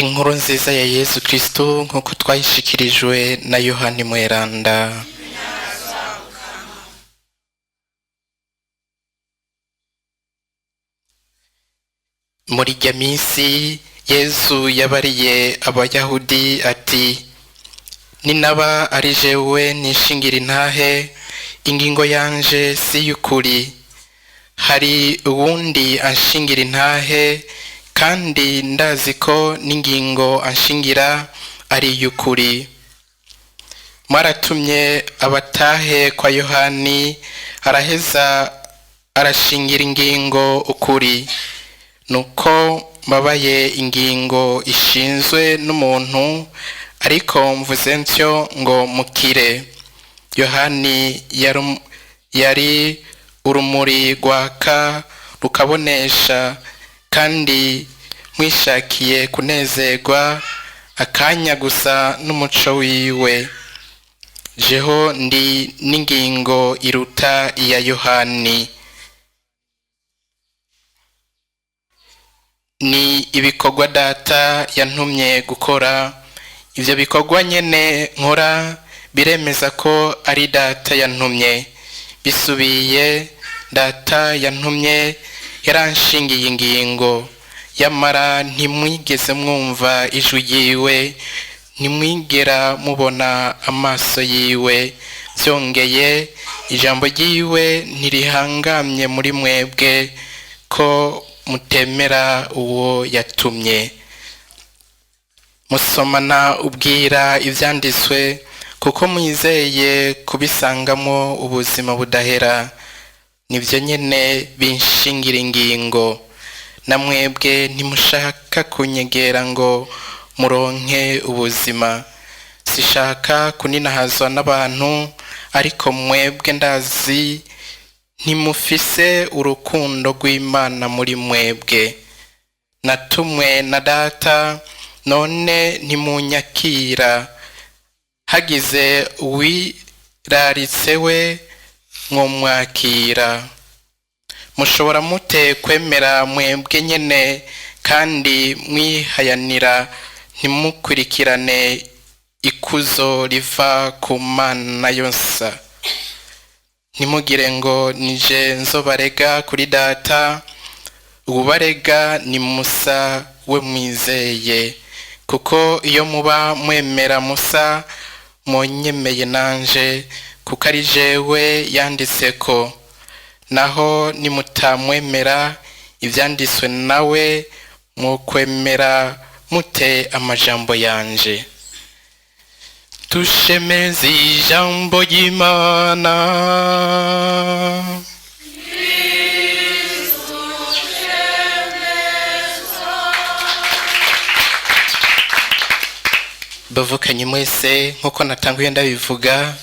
Inkuru nziza ya Yesu Kristo nk'uko twayishikirijwe na Yohani Mweranda. Muri irya minsi Yesu yabariye Abayahudi ati: "Ninaba ari jewe nishingira intahe, ingingo yanje si y'ukuri. Hari uwundi anshingira intahe, kandi ndazi ko n'ingingo anshingira ari iy'ukuri. Mwaratumye abatahe kwa Yohani, araheza arashingira ingingo ukuri. Nuko mbabaye ingingo ishinzwe n'umuntu, ariko mvuze ntyo ngo mukire. Yohani yari urumuri rwaka rukabonesha, kandi mwishakiye kunezerwa akanya gusa n'umuco wiwe. Jeho ndi n'ingingo iruta iya Yohani. Ni ibikorwa Data yantumye gukora, ivyo bikorwa nyene nkora biremeza ko ari Data yantumye. Bisubiye, Data yantumye yaranshingiye ingingo, yamara ntimwigeze mwumva ijwi ryiwe, ntimwigera mubona amaso yiwe. Vyongeye, ijambo ryiwe ntirihangamye muri mwebwe, ko mutemera uwo yatumye. Musomana ubwira ivyanditswe, kuko mwizeye kubisangamo ubuzima budahera. Nivyo nyene binshingira ingingo. Na mwebwe ntimushaka kunyegera ngo muronke ubuzima. Sishaka kuninahazwa n'abantu, ariko mwebwe ndazi ntimufise urukundo rw'Imana muri mwebwe. Natumwe na Data, none ntimunyakira. Hagize uwiraritse we mwomwakira. Mushobora mute kwemera mwebwe nyene kandi mwihayanira ntimukurikirane ikuzo riva ku Mana yonsa? Ntimugire ngo nije nzobarega kuri Data, uwubarega ni Musa we mwizeye, kuko iyo muba mwemera Musa mwonyemeye nanje, kuko ari jewe yanditseko. Naho nimutamwemera ivyanditswe nawe, mwokwemera mute amajambo yanje? Dushemeze ijambo ry'Imana. Bavukanye mwese, nk'uko natanguye ndabivuga,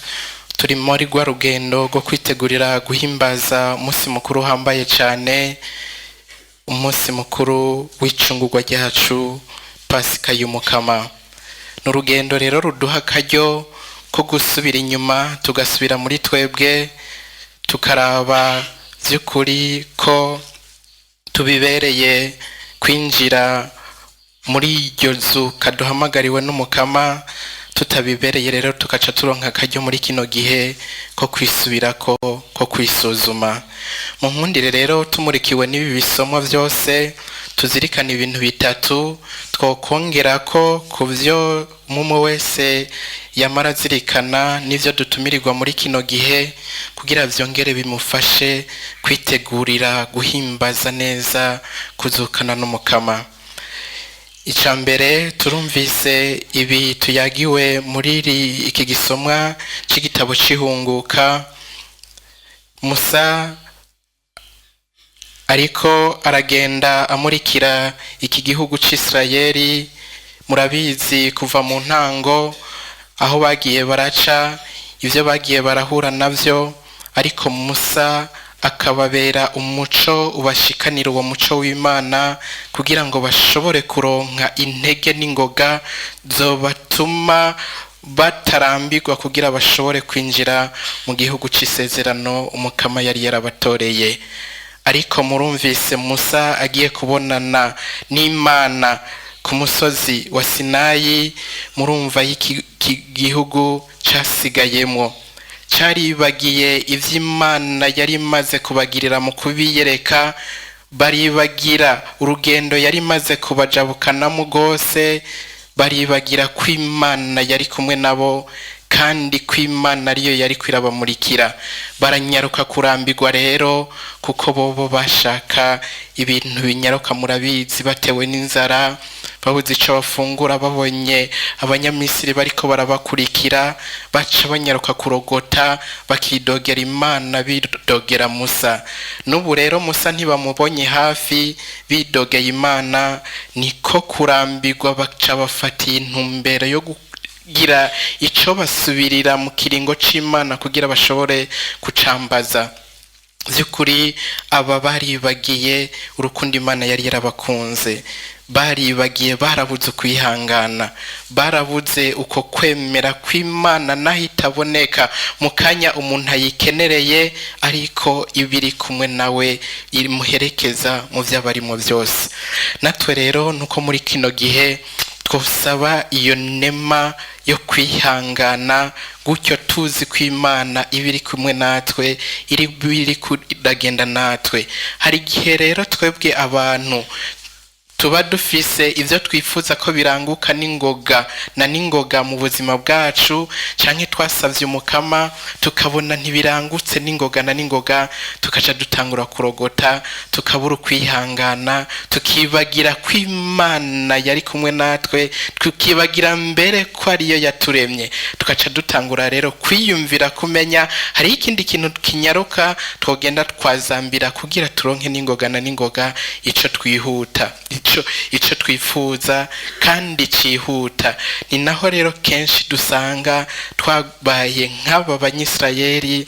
turi muri rwa rugendo rwo kwitegurira guhimbaza umunsi mukuru uhambaye cyane, umunsi mukuru w'icungurwa ryacu, Pasika y'Umukama. Ni urugendo rero ruduha akaryo ko gusubira inyuma, tugasubira muri twebwe, tukaraba by'ukuri ko tubibereye kwinjira muri iryo zu kaduhamagariwe n'Umukama. Tutabibereye rero, tugaca turonka akaryo muri kino gihe ko kwisubirako, ko kwisuzuma. Mu nkundire rero, tumurikiwe n'ibi bisomwa byose, tuzirikana ibintu bitatu twokongerako ku byo umwe wese yamara azirikana n'ivyo dutumirirwa muri kino gihe, kugira vyongere bimufashe kwitegurira guhimbaza neza kuzukana n'Umukama. Ica mbere, turumvise ibi tuyagiwe muri iki gisomwa c'igitabo c'ihunguka. Musa ariko aragenda amurikira iki gihugu c'Isirayeli. Murabizi kuva mu ntango aho bagiye baraca, ivyo bagiye barahura navyo, ariko Musa akababera umuco ubashikanira uwo muco w'Imana, kugira ngo bashobore kuronka intege n'ingoga zobatuma batarambirwa, kugira bashobore kwinjira mu gihugu c'isezerano Umukama yari yarabatoreye. Ariko murumvise Musa agiye kubonana n'Imana. Ku musozi wa Sinayi, murumva y'iki gihugu casigayemwo caribagiye ivy'Imana yari imaze kubagirira mu kubiyereka, baribagira urugendo yari imaze kubajabukanamo rwose, baribagira ko Imana yari kumwe nabo kandi ko Imana ariyo yari kwirabamurikira. Baranyaruka kurambirwa rero, kuko bobo bashaka ibintu binyaruka. Murabizi, batewe n'inzara, babuze ico bafungura, babonye Abanyamisiri bariko barabakurikira, baca banyaruka kurogota, bakidogera Imana, bidogera Musa. N'ubu rero Musa ntibamubonye hafi, bidogeye Imana. Niko kurambirwa, baca bafatiye intumbero yo kugira ico basubirira mu kiringo c'Imana kugira bashobore kucambaza. By'ukuri aba baribagiye urukundo Imana yari yarabakunze, baribagiye, barabuze ukwihangana, barabuze uko kwemera kw'Imana naho itaboneka mu kanya umuntu ayikenereye, ariko iba iri kumwe nawe, imuherekeza mu byo aba arimo byose. Natwe rero nuko muri kino gihe twosaba iyo nema yo kwihangana gutyo, tuzi ko Imana iba iri kumwe natwe, iri kuragenda natwe. Hari igihe rero twebwe abantu tuba dufise ibyo twifuza ko biranguka n'ingoga na n'ingoga mu buzima bwacu, canke twasavye Umukama tukabona ntibirangutse n'ingoga na n'ingoga, tukaca dutangura kurogota, tukabura ukwihangana, tukibagira ko Imana yari kumwe natwe, tukibagira mbere ko ariyo yaturemye, tukaca dutangura rero kwiyumvira kumenya hariho ikindi kintu kinyaruka twogenda twazambira kugira turonke n'ingoga na n'ingoga ico twihuta, ico twifuza kandi cihuta. Ni naho rero kenshi dusanga twabaye nk'aba Banyisirayeli,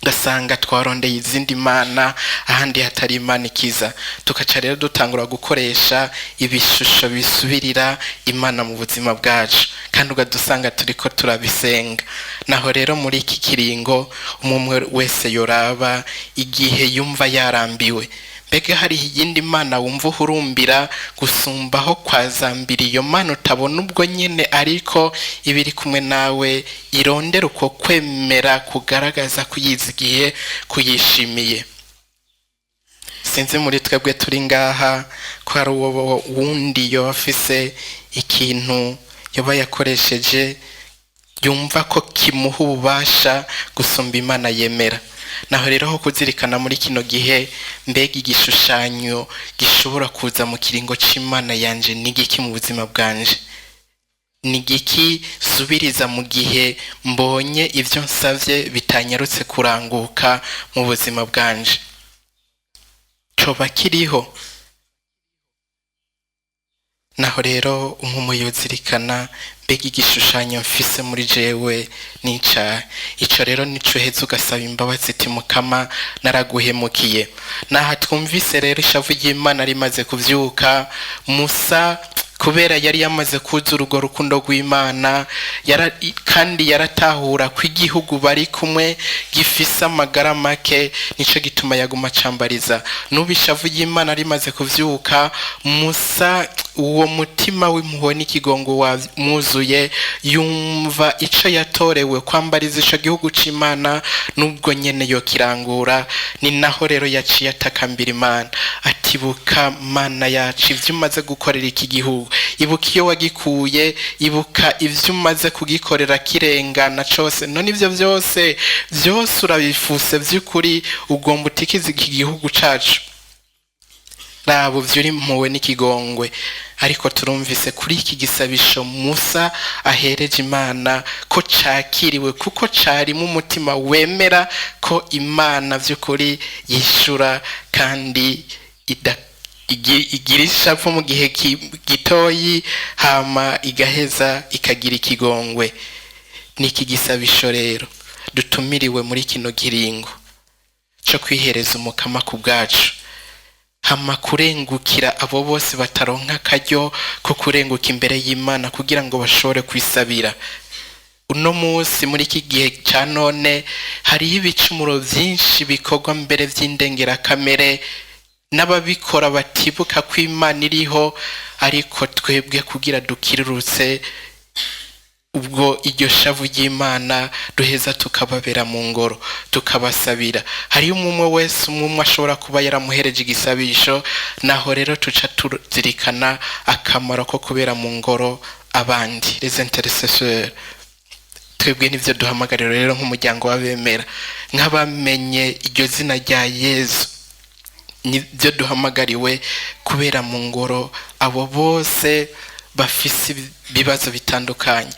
ugasanga twarondeye izindi mana ahandi hatari Imana ikiza, tukaca rero dutangura gukoresha ibishusho bisubirira Imana mu buzima bwacu, kandi ugadusanga turiko turabisenga. Naho rero muri iki kiringo umwe wese yoraba igihe yumva yarambiwe, mbega hari iyindi mana wumva uhurumbira gusumbaho kwazambira iyo mana utabona ubwo nyene, ariko iba iri kumwe nawe, irondera uko kwemera kugaragaza kuyizigiye, kuyishimiye. Sinzi muri twebwe turi ngaha ko hari uwo wundi yoba afise ikintu yoba yakoresheje yumva ko kimuha ububasha gusumba Imana yemera. Naho rero ho kuzirikana muri kino gihe, mbega igishushanyo gishobora kuza mu kiringo c'Imana yanje ni igiki mu buzima bwanje? Ni igiki subiriza mu gihe mbonye ibyo nsavye bitanyarutse kuranguka mu buzima bwanje? Coba kiriho? Naho rero umwe yozirikana, mbega igishushanyo mfise muri jewe n'icahe? Ico rero nico uheza ugasaba imbabazi, iti: "Mukama, naraguhemukiye." Naha twumvise rero ishavu ry'Imana rimaze kuvyuka. Musa, kubera yari yamaze kuzura urwo rukundo rw'Imana, kandi yaratahura ko igihugu bari kumwe gifise amagara make, nico gituma yaguma acambariza. N'ubu ishavu ry'Imana rimaze kuvyuka, Musa uwo mutima w'impuhwe n'ikigongo wamwuzuye, yumva ico yatorewe kwambariza ico gihugu c'Imana n'ubwo nyene yokirangura. Ni naho rero yaciye atakambira Imana ati: "Ibuka, Mana yacu, ivyo umaze gukorera iki gihugu, ibuka iyo wagikuye, ibuka ivyo umaze kugikorera kirengana cose. None ivyo vyose vyose urabifuse? Vy'ukuri ugomba utikiza iki gihugu cacu? Raba uvyo impuhwe n'ikigongwe." Ariko turumvise kuri iki gisabisho Musa ahereje Imana ko cakiriwe, kuko carimo umutima wemera ko Imana vy'ukuri yishura kandi igira ishavu mu gihe gitoyi, hama igaheza ikagira ikigongwe. Ni iki gisabisho rero dutumiriwe muri kino kiringo co kwihereza Umukama ku bwacu, hama kurengukira abo bose bataronka akaryo ko kurenguka imbere y'Imana kugira ngo bashobore kwisabira. Uno munsi, muri iki gihe ca none, hariho ibicumuro vyinshi bikorwa mbere vy'indengerakamere. N'ababikora batibuka ko Imana iriho, ariko twebwe kugira dukirurutse ubwo iryo shavu ry'Imana, duheza tukababera mu ngoro, tukabasabira. Hariyo umwe wese, umwe ashobora kuba yaramuhereje igisabisho. Naho rero tuca tuzirikana akamaro ko kubera mu ngoro abandi, les intercesseurs. Twebwe nivyo duhamagarira rero nk'umuryango w'abemera, nk'abamenye iryo zina rya Yezu. Nibyo duhamagariwe, kubera mu ngoro abo bose bafise ibibazo bitandukanye,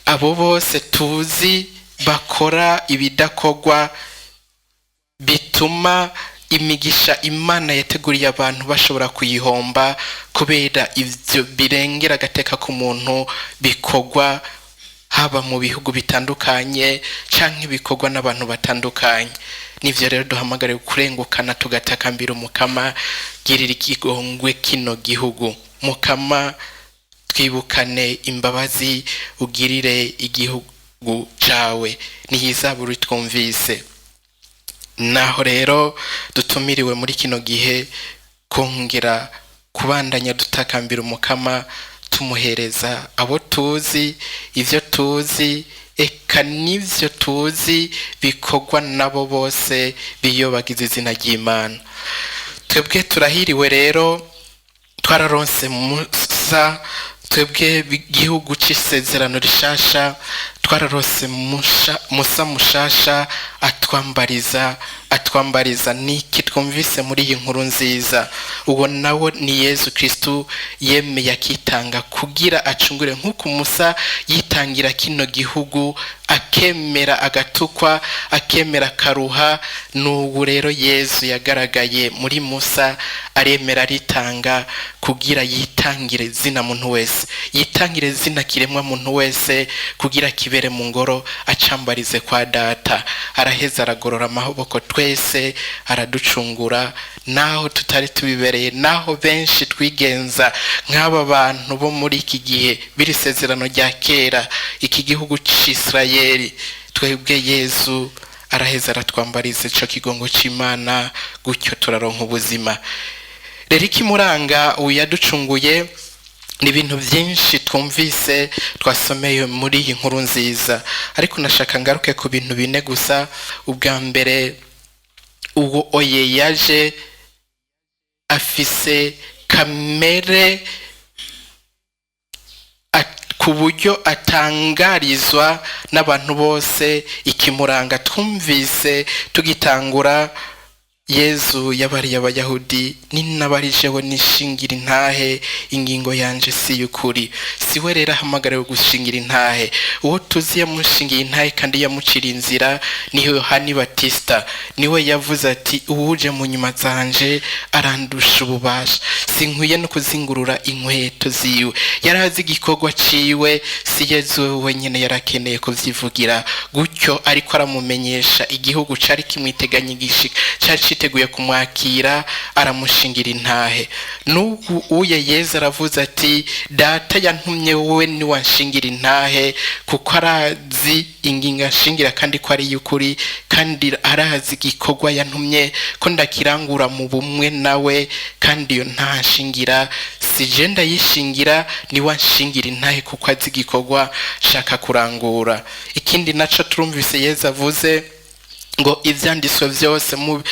abo bose tuzi bakora ibidakorwa bituma imigisha Imana yateguriye abantu bashobora kuyihomba kubera ibyo birengera agateka k'umuntu, bikorwa haba mu bihugu bitandukanye canke ibikorwa n'abantu batandukanye. Nivyo rero duhamagariwe kurengukana, tugatakambira Umukama: girira ikigongwe kino gihugu, Mukama, twibukane imbabazi, ugirire igihugu cawe. Niyizaburi twumvise. Naho rero dutumiriwe muri kino gihe kongera kubandanya dutakambira Umukama, tumuhereza abo tuzi, ivyo tuzi, eka n'ivyo tuzi bikorwa nabo bose biyobagiza izina ry'Imana. Twebwe turahiriwe rero, twararonse Musa. Twebwe igihugu c'isezerano rishasha, twararose Musa mushasha atwambariza. Niki twumvise muri iyi nkuru nziza? Uwo nawe ni Yezu Kristu, yemeye akitanga kugira acungure, nk'uko Musa yitangira kino gihugu, akemera agatukwa, akemera akaruha. N'ubu rero Yezu yagaragaye muri Musa, aremera aritanga kugira yitangire zina muntu wese, yitangire zina kiremwa muntu wese, kugira kibere mu ngoro, acambarize kwa Data. Araheza aragorora amaboko, twese araducungura, naho tutari tubibereye, naho benshi twigenza nk'aba bantu bo muri iki gihe b'iri sezerano rya kera, iki gihugu c'Isirayeli. Twebwe Yezu araheza aratwambariza ico kigongo c'Imana, gutyo turaronka ubuzima. Rero ikimuranga uyu yaducunguye ni ibintu byinshi twumvise, twasomeye muri iyi nkuru nziza, ariko nashaka ngaruke ku bintu bine gusa. Ubwa mbere, uwo oye yaje afise kamere ku buryo atangarizwa n'abantu bose. Ikimuranga twumvise tugitangura, Yezu yabariye Abayahudi: "Ninabarijewe nishingira intahe, ingingo yanje si y'ukuri." Si we rero ahamagariwe gushingira intahe. Uwo tuzi yamushingiye intahe kandi yamucira inzira ni Yohani Batista. Niwe yavuze ati: "Uwuje mu nyuma zanje arandusha ububasha, sinkwiye no kuzingurura inkweto ziwe." Yari azi igikorwa ciwe, si Yezu wenyine yarakeneye kuvyivugira gutyo, ariko aramumenyesha igihugu cari kimwiteganye, igishika cari citeguye kumwakira, aramushingira intahe. N'ubu uye Yezu aravuze ati: "Data yantumye, wowe niwanshingira intahe," kuko arazi ingingo anshingira kandi ko ari iy'ukuri, kandi arazi igikorwa yantumye ko ndakirangura mu bumwe nawe. Kandi iyo ntashingira, si je ndayishingira, niwe anshingira intahe, kuko azi igikorwa nshaka kurangura. Ikindi naco turumvise Yezu avuze ngo ivyanditswe vyose mu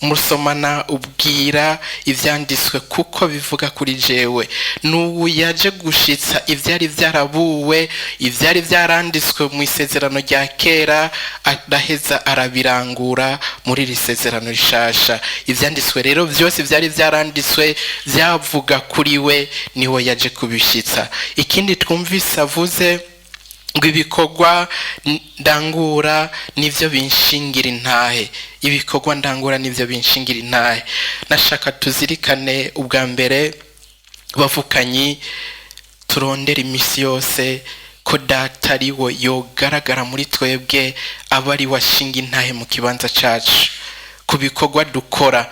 musomana ubwira ivyanditswe, kuko bivuga kuri jewe. N'ubu yaje gushitsa ivyari vyarabuwe, ivyari vyaranditswe mu isezerano rya kera, araheza arabirangura muri iri sezerano rishasha. Ivyanditswe rero vyose vyari vyaranditswe vyavuga kuri we, niwe yaje kubishitsa. Ikindi twumvise avuze ngo: "Ibikorwa ndangura nivyo binshingira intahe." Ibikorwa ndangura nivyo binshingira intahe. Nashaka tuzirikane ubwa mbere, bavukanyi, turondera imisi yose ko Data ari we yogaragara muri twebwe, aba ari we ashinga intahe mu kibanza cacu. Ku bikorwa dukora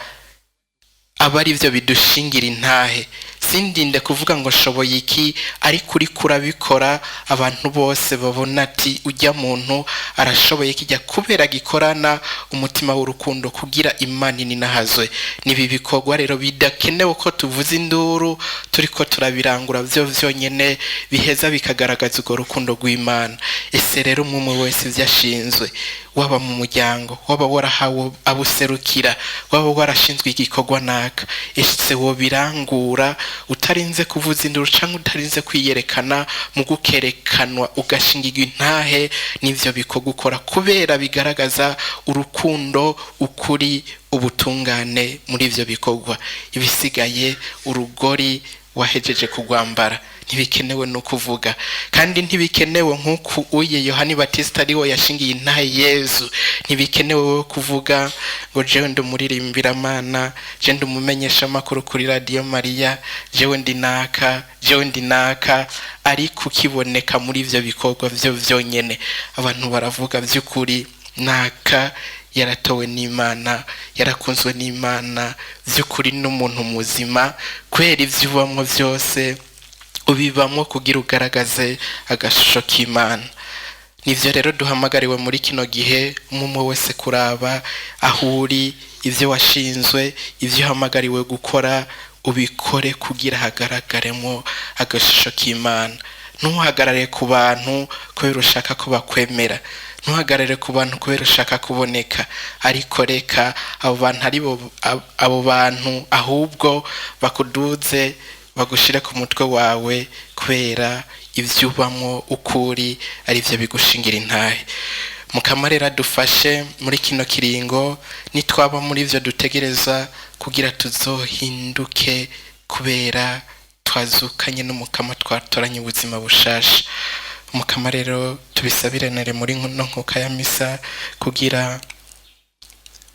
aba ari byo bidushingira intahe, si Sindinde kuvuga ngo nshoboye iki, ariko uriko urabikora abantu bose babona ati ujya muntu arashoboye kijya, kubera gikorana umutima w'urukundo kugira Imana ininahazwe. Nibi bikorwa rero bidakenewe ko tuvuza induru, turiko turabirangura byo vyonyene biheza bikagaragaza urwo rukundo rw'Imana. Ese rero umwe wese ivyo ashinzwe, waba mu muryango, waba warahawe abuserukira, waba warashinzwe igikorwa naka, ese wobirangura utarinze kuvuza induru canke utarinze kwiyerekana, mu gukerekanwa ugashingirwa intahe n'ivyo bikorwa ukora, kubera bigaragaza urukundo, ukuri, ubutungane muri ivyo bikorwa. Ibisigaye urugori wahejeje kugwambara, ntibikenewe no kuvuga, kandi ntibikenewe nk'uku uye Yohani Batista ariwe yashingiye intahe Yezu. Ntibikenewe wowe kuvuga ngo jewe ndi umuririmbiramana, jewe ndi umumenyeshamakuru kuri Radiyo Mariya, jewe ndi naka, jewe ndi naka, ariko ukiboneka muri ivyo bikorwa vyo vyonyene abantu baravuga vy'ukuri naka yaratowe n'Imana, yarakunzwe n'Imana, vy'ukuri n'umuntu muzima, kubera ivyo ubamwo vyose ubibamwo kugira ugaragaze agashusho k'Imana. Nivyo rero duhamagariwe muri kino gihe, umwe wese kuraba aho uri, ivyo washinzwe, ivyo uhamagariwe gukora, ubikore kugira hagaragaremo agashusho k'Imana. Ntuhagarare ku bantu kubera ushaka ko bakwemera, ntuhagarare ku bantu kubera ushaka kuboneka, ariko reka abo bantu aribo abo bantu ahubwo bakuduze, bagushire ku mutwe wawe, kubera ivyo ubamwo ukuri arivyo bigushingira intahe. Mukama rero adufashe muri kino kiringo, nitwaba muri ivyo dutegereza kugira tuzohinduke, kubera twazukanye n'Umukama, twatoranye ubuzima bushasha. Umukama rero tubisabiranire muri no nkuka ya misa, kugira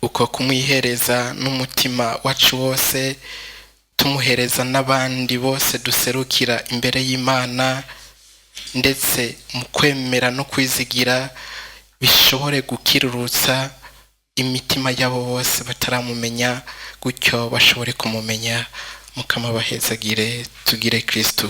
uko kumwihereza n'umutima wacu wose, tumuhereza n'abandi bose duserukira imbere y'Imana, ndetse mu kwemera no kwizigira bishobore gukirurutsa imitima yabo bose bataramumenya, gutyo bashobore kumumenya. Mukama bahezagire. Tugire Kristu.